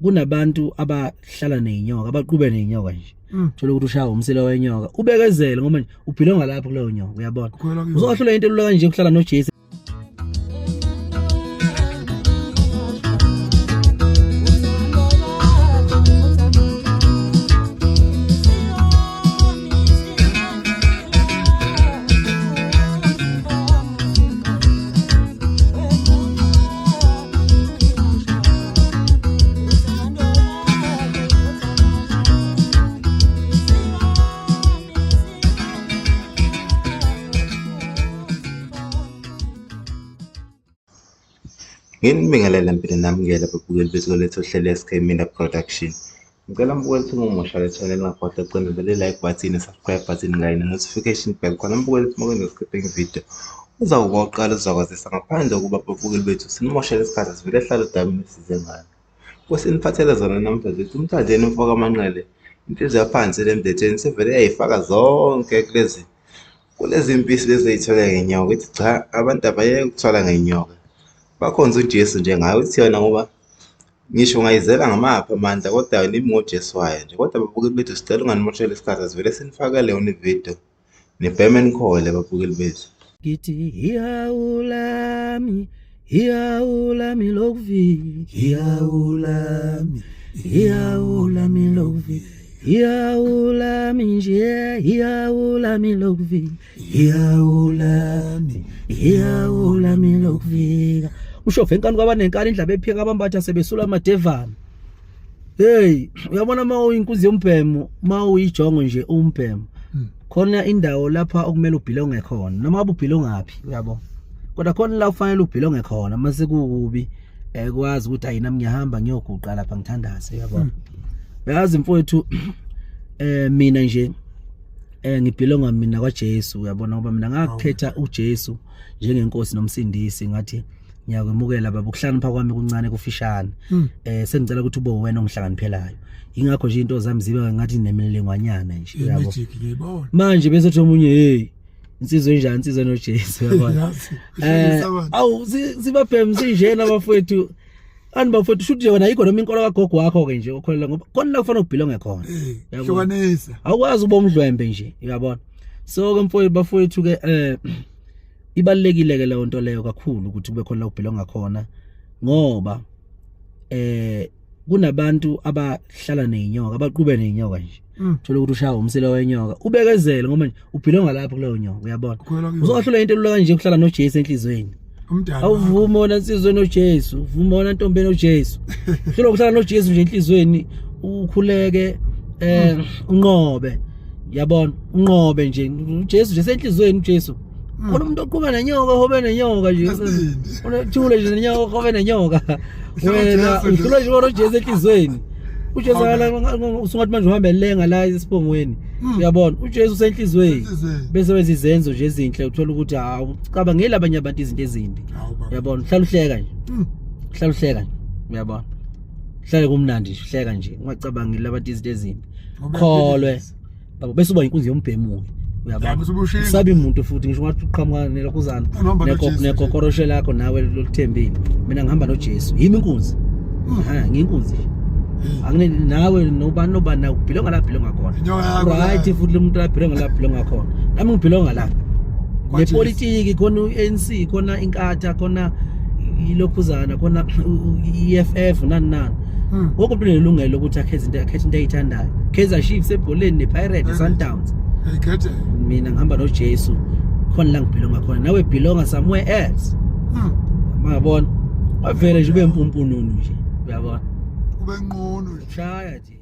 Kunabantu abahlala nezinyoka, abaqhube nezinyoka nje. Thola ukuthi ushaya umsila wenyoka, ubekezele ngoba nje ubhilonga lapho kuleyo nyoka, uyabona. Ukhwela kuyona. Uzohlula into elula kanje ukuhlala noJesu. Nginibingelele mpilo namukela babukeli bethu kulethu uhlelo SK Media Production. Ngicela mbukeli ukuthi umusha le channel ungakhohlwa ukucindezela i-like button, i-subscribe button kanye ne-notification bell khona mbukeli ukuthi uma kunesikiphe video uzakuba oqala uzakwazisa. Ngaphandle kokuba babukeli bethu sinimoshele isikhathi, sivele hlale odabeni esize ngalo. Kusiniphathele zona namuhla zithi uMthandeni umfo kaManqele, inhliziyo yaphansi le mbetheni sevele yayifaka zonke kulezi mpisi lezi ey'thwele ngenyoka. Ithi cha, abantu abayeke ukuthwala ngenyoka, bakhonze uJesu nje ngayo. Ithi yona ngoba ngisho ungayizela ngamaphi amandla kodwa yona imi ngoJesu wayo nje. Kodwa babukeli bethu sicela unganimosheli isikhathi, asivele sinifakele yona ividiyo nibheme nikhole babukeli bethu. Ngithi ihawu lami, ihawu lami lokuvika, ihawu lami, ihawu lami lokuvika, ihawu lami nje, ihawu lami lokuvika, ihawu lami, ihawu lami lokuvika. Ushove enkani kwabanenkani, indlaba ephika abambatha sebesula amadevana. Hey, uyabona uma uyinkunzi yombhemu, uma uyijongo nje umbhemu. Khona indawo lapha okumele ubhilonge khona, noma ngabe ubhilongaphi, uyabo. Kodwa khona la ufanele ubhilonge khona mase kukubi ekwazi ukuthi ayi nami ngiyahamba ngiyoguqa lapha ngithandaze, uyabo. Uyazi mfowethu, mina nje ngibhilonga mina kwaJesu, uyabona, ngoba mina ngakhetha uJesu njengenkosi nomsindisi, ngathi ngiyakwemukela baba, ukuhlakanipha kwami kuncane kufishane. Sengicela ukuthi ube wena ongihlakaniphelayo, ingakho nje into zami zibe ngathi nemilingwanyana nje, uyabo. I-magic ngiyibona. Manje bese kuthi omunye, hey, insizwe enjani, insizwe noJesu, uyabona. Yazi, uhlekisa abantu. Awu, sibabhemi sinjena bafowethu, ani bafowethu, shuthi nje wena ayikho noma inkolo kagogo wakho ke nje okholela, ngoba khona la kufanele ubhilonge khona. Yabo. Hlukanisa. Awukwazi uba umdlwembe nje, uyabona. So ke mfowethu, bafowethu ke, ibalekile ke leyo nto leyo kakhulu ukuthi kube khona la ubhilonga khona, ngoba kunabantu abahlala nezinyoka, abaqhube nezinyoka nje. Thola ukuthi ushaya umsila wenyoka, ubekezele ngoba nje ubhilonga lapho kuleyo nyoka, uyabona. Ukhwela kuyona. Uzohlula into elula kanje ukuhlala noJesu enhlizweni. Umdala. Awuvuma wona nsizwe noJesu, uvuma wona ntombi noJesu. Hlula ukuhlala noJesu nje enhlizweni, ukhuleke, unqobe. Yabona, unqobe nje uJesu nje senhlizweni uJesu. Khona umuntu oqhuba nenyoka, ohobe nenyoka nje. Nesibindi. Unothule nje nenyoka, ohobe nenyoka. Uhlala Wena uJesu nje. uhlula nje wona uJesu enhlizweni. uJesu usungathi manje uhambe lenga la esibongweni. Uyabona, uJesu usenhlizweni. Enhlizweni. Bese wenza izenzo nje ezinhle, uthola ukuthi hawu, cabangela abanye abantu izinto ezimbi. Hawu baba. Uyabona, uhlala uhleka nje. Uhlala uhleka nje. Uyabona. Uhlale kumnandi nje, uhleka nje, ungacabangeli abantu izinto ezimbi. Ngoba Kholwe. uyaphilisa. Yabo, bese uba inkunzi yombhemu. Uyabona. Yabo, usubushinga. Usabi umuntu futhi ngisho ungathi uqhamuka nelokhuzana Uhamba noJesu nje. nekokoroshe lakho nawe loluthembile. Mina ngihamba noJesu. Yimi inkunzi. Ha, ngiyinkunzi. Angine nawe nobani nobani nawe ubhilonga la bhilonga khona. Inyoka yakho Right la. futhi lo muntu la bhilonga la bhilonga khona. Nami ngibhilonga la. KwaJesu. Nepolitiki khona, u-ANC khona, inkatha khona, ilokhuzana khona, i-EFF nani nani. Wonke umuntu unelungelo lokuthi akhethe into, akhethe into ayithandayo. Kaizer Chiefs ebholeni, ne-Pirates, Sundowns. Ikhethe. Mina ngihamba noJesu, khona la ngibhilonga khona, nawe bhilonga somewhere else. Mayabona, wavele nje ube mpumpununu nje, uyabona. Ube nqunu nje. Shaya nje.